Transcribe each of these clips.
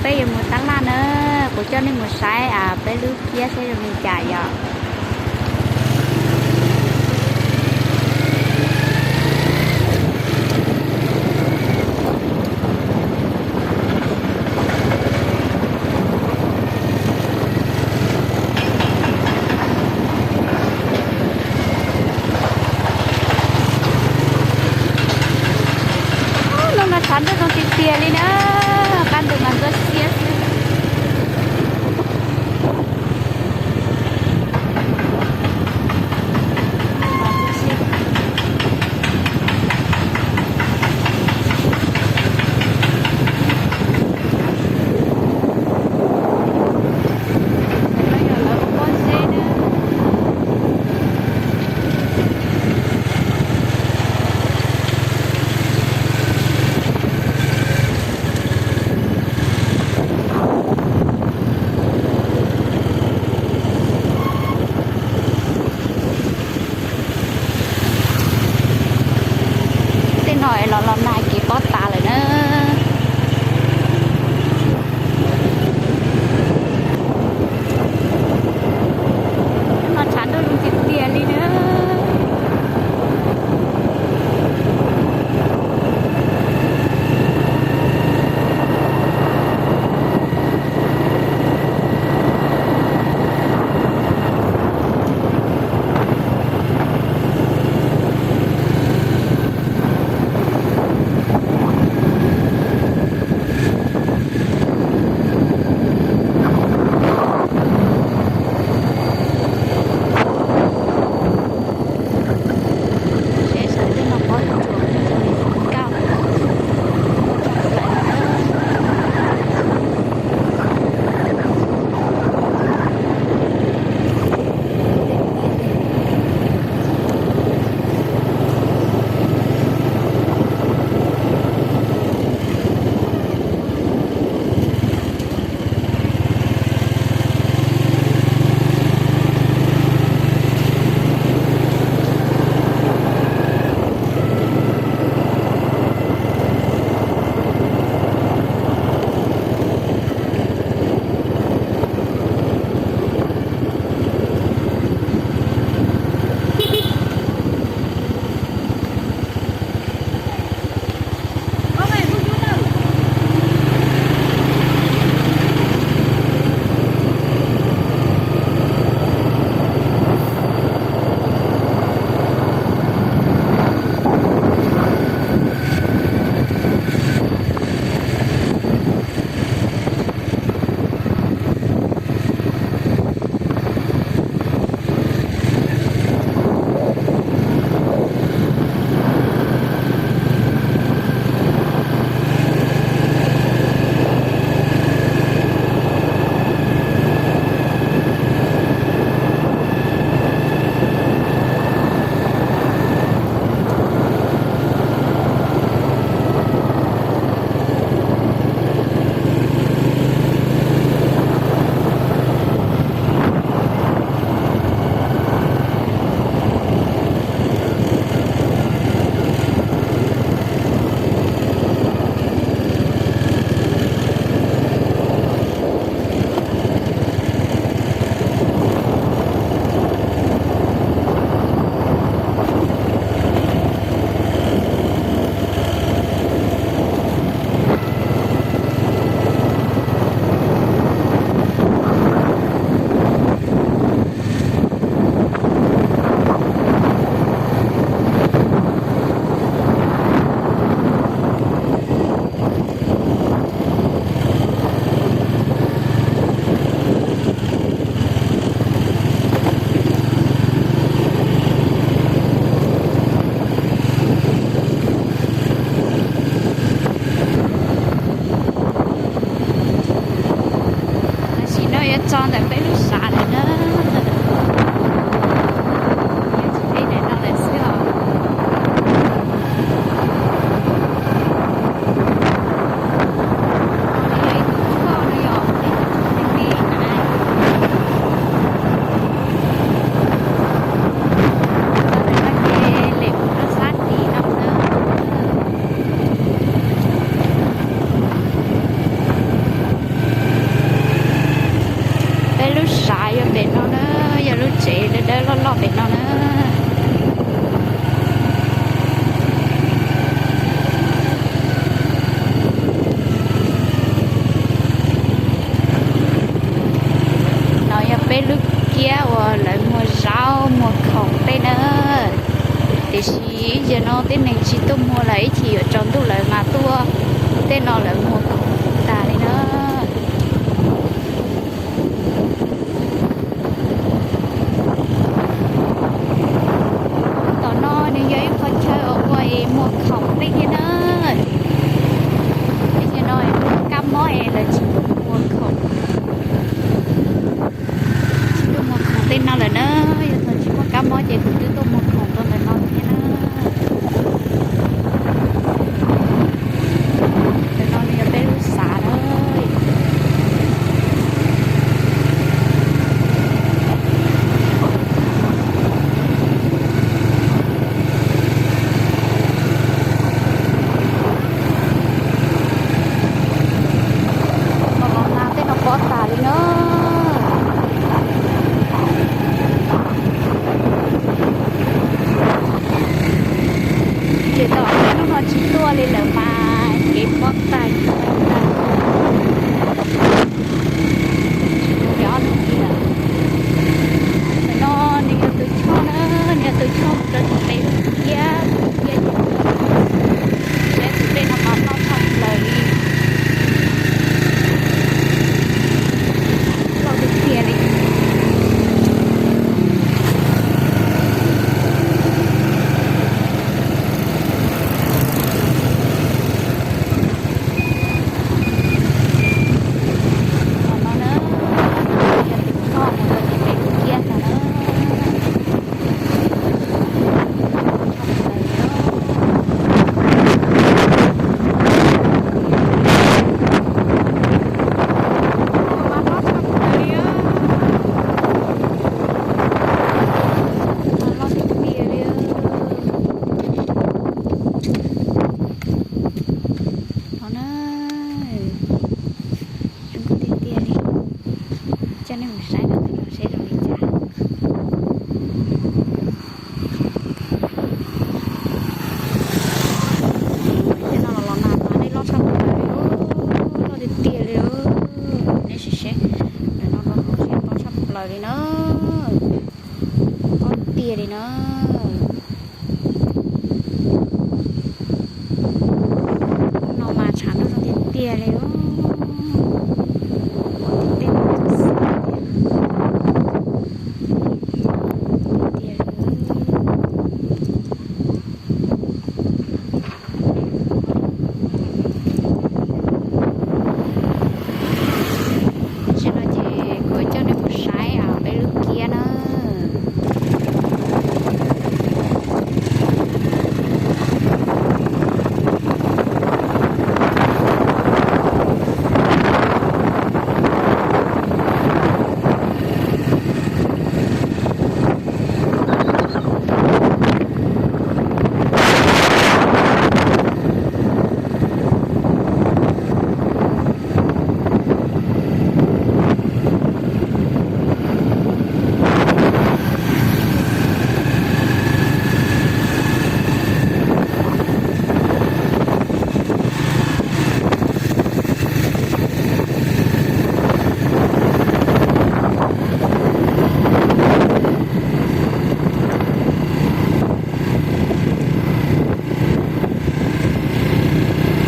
Peb yuav mus tab laj na, kuv coj nej mus saib peb lub phiab saib zoo li cas yom. Hnub no tshav ntuj zoo tiag tiag li na, qab ntug mas ntsuab xiab xwb. na. Tiam sis ib zaug no tej neeg tsis tuaj muag lawm, ib chim yuav tsaus ntuj lawv mas tuaj. Tej no lawv muag khoom tas li na. Tom no nws yog ib qhov chaw uas ua es muag khoom peb thiab na. Ib zaug no es muaj kab mob es lawv tsis tuaj muag khoom. Tsis tuaj muag khoom tej no lawm na. Yog thaum tsis muaj kab mob ces kuv twb tuaj muag khoom rau ntawm no thiab na. Ntawm no nws yog peb lub xav na. Los los na tej no pob tas li na. Ces tom hnub no tsis tuaj li lawm mas kev pob tas tsis tau tag. Tsis mus li ob hnub tid lawm. Ntawm no nws yog tus choj na, nws yog tus choj mus rau tim peb lub kiab, tus kiab ces saib tus dej no mas loj tshaj plaws li. Loj tiag tiag li. Qhov no na, yog tus choj mus rau tim peb lub kiab no na. Loj tiag tiag li. Qhov no zoo nkauj tiag tiag li. Coj nej mus saib rau ntawm no seb zoo li cas. Tej no los los nag mas dej loj tshaj plaws li, loj tiag tiag li. Nej sim seb, ntawm no los los seb pob tshaj plaws li na, pob tiag li na. No mas tshav ntuj zoo tiag tiag li. Tej no tus xav tiag tiag li. Tam sim no ces kuv coj nej mus saib peb lub kiab na.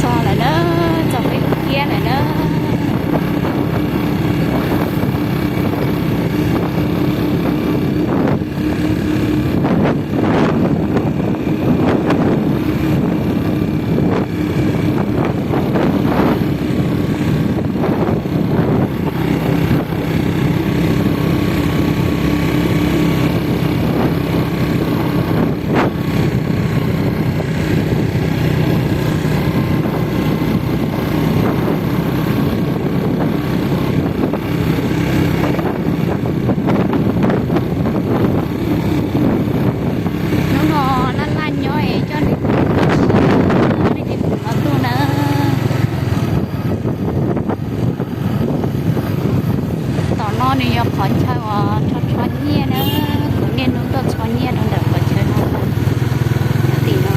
Txog lawm na, txog peb lub kiab lawm na. Hnub no laj laj nyob es coj nej mus, nej tis tus no tuaj na. Tom no nws yog qhov chaw uas rho rho nyiaj na, kuv niaj hnub tuaj txhos nyiaj rau ntawm qhov chaw no, tim no.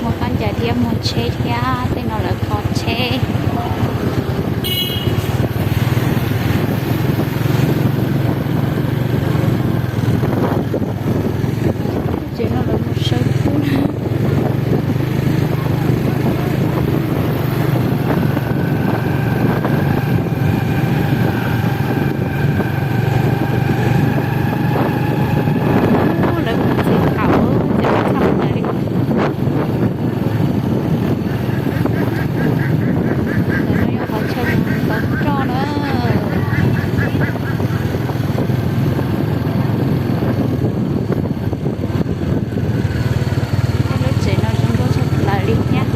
Muag khaub ncaws thiab muag tsheb thiab, tej no lawv kho tsheb. Tsev no lawv mus saw kub. Lawv mus txiav thaum, txiav thaum txog mus ntawd li. Ntawm no yog qhov chaw mus ntov roj na. Tej lub tsev no zoo nkauj tshaj plaws li thiab.